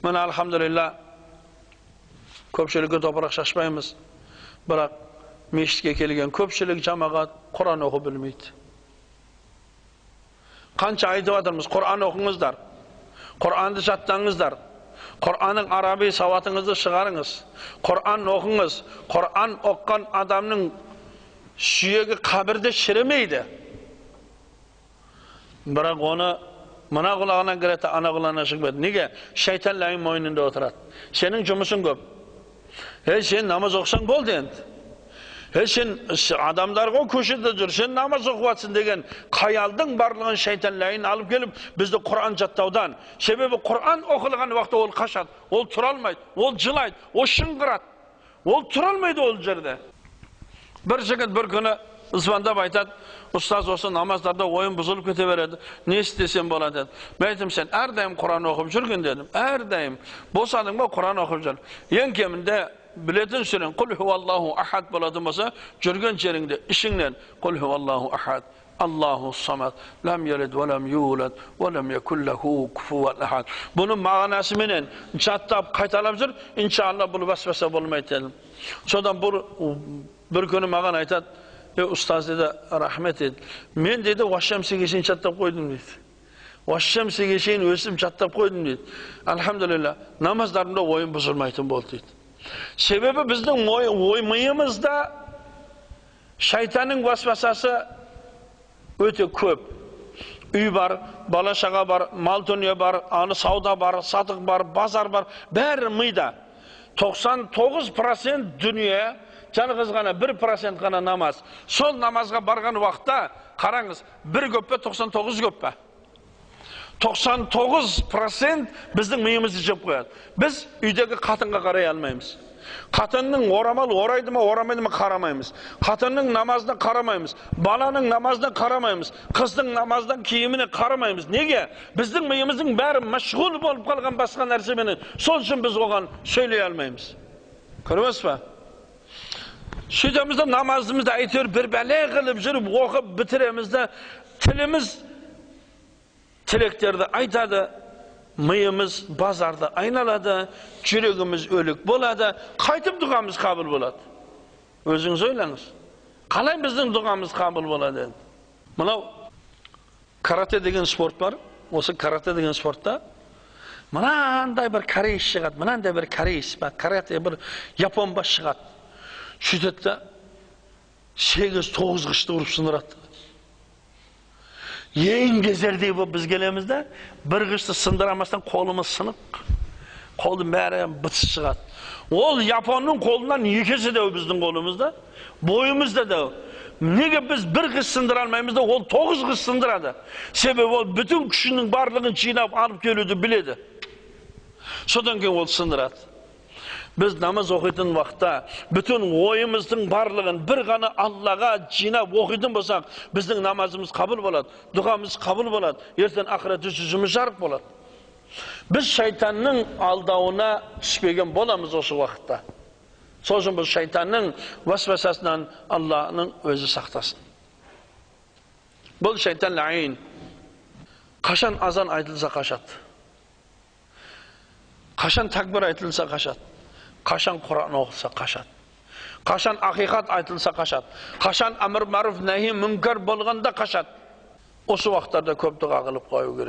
Міне, альхамдулилля, көпшілікке топырақ шашпаймыз, бірақ мешітке келген көпшілік жамағат Құран оқу білмейді. Қанша айтып жатырмыз, Құран оқыңыздар, Құранды жаттаңыздар, Құранның араби сауатыңызды шығарыңыз, Құран оқыңыз. Құран оққан адамның сүйегі қабірде шірімейді. Бірақ оны мына құлағынан кіреді, ана құлағынан шықпайды. Неге? Шайтан ләйім мойнында отырады. Сенің жұмысың көп. Ей, сен намаз оқысаң болды енді. Ей, сен адамдар ғой көшеде жүр, сен намаз оқып жатсың деген қаялдың барлығын шайтан ләйін алып келіп, бізді Құран жаттаудан. Себебі Құран оқылған уақытта ол қашады, ол тұра алмайды, ол жылайды, ол шыңғырады. Ол тұра алмайды ол жерде. Бір жігіт бір күні звондап айтады, ұстаз, осы намаздарда ойым бұзылып кете береді, не істесем болады деді. Мен айттым, сен әрдайым Құран оқып жүрген дедім, әрдайым. Босадың ба, Құран оқып жүр. Ең кемінде білетін сүрең Құл хуаллаху ахад болатын болса, жүрген жеріңде ішіңнен Құл хуаллаху ахад, Аллаху самад, лам ялид ва лам юлад, ва лам якул лаху куфуан ахад. Бұның мағынасыменен жаттап қайталап жүр, иншалла бұл васваса болмайды дедім. Содан бір күні маған айтады, ұстаз деді, рахмет деді. Мен деді, уашшамсиге шейін жаттап қойдым дейді. Уашшамсиге шейін өсім жаттап қойдым дейді. Альхамдулилля, намаздарымда ойым бұзылмайтын болды дейді. Себебі біздің ой миымызда шайтанның васвасасы өте көп. Үй бар, бала шаға бар, мал дүние бар, аны сауда бар, сатық бар, базар бар, бәрі мида. 99% дүние, жалғыз ғана 1% ғана намаз. Сол намазға барған уақытта, қараңыз, бір көп пе, 99 көп пе? 99% біздің миымызды жеп қояды. Біз үйдегі қатынға қарай алмаймыз. Қатынның орамал орайды ма, орамайды ма қарамаймыз. Қатынның намазына қарамаймыз. Баланың намазына қарамаймыз. Қыздың намаздан киіміне қарамаймыз. Неге? Біздің миымыздың бәрі мәшғұл болып қалған басқа нәрсеменен. Сол үшін біз оған сөйлей алмаймыз. Көрдіңіз ба? Сөйтеміз де намазымызды әйтеуір бір бәле қылып жүріп оқып бітіреміз де, тіліміз тілектерді айтады, миымыз базарды айналады, жүрегіміз өлік болады, қайтып дұғамыз қабыл болады. Өзіңіз ойлаңыз. Қалай біздің дұғамыз қабыл болады енді? Мынау карате деген спорт бар. Осы карате деген спортта мынандай бір кореец шығады, мынандай бір кореец ба, карате бір япон ба шығады. Сөйтеді де 8-9 қышты ұрып сындырады. Ең кезердей болып біз келеміз де, бір қышты сындырамастан қолымыз сынық, қолдың бәрі бытыс шығады. Ол японның қолынан екі есе дәу біздің қолымызда, бойымыз да дәу. Неге біз бір қыш сындыра алмаймыз да, ол 9 қыш сындырады. Себебі ол бүтін күшінің барлығын жинап алып келуді біледі. Содан кейін ол сындырады. Біз намаз оқитын уақытта бүтін ойымыздың барлығын бір ғана Аллаға жинап оқитын болсақ, біздің намазымыз қабыл болады, дұғамыз қабыл болады, ертең ақыретте жүзіміз жарық болады. Біз шайтанның алдауына түспеген боламыз осы уақытта. Сол үшін бұл шайтанның васвасасынан Алланың өзі сақтасын. Бұл шайтан ләйін. Қашан азан айтылса қашады. Қашан тәкбір айтылса қашады. Қашан Құран оқылса қашады. Қашан ақиқат айтылса қашады. Қашан әмір мәруф нәһи мүнкар болғанда қашады. Осы уақыттарда көп дұға қылып қою керек.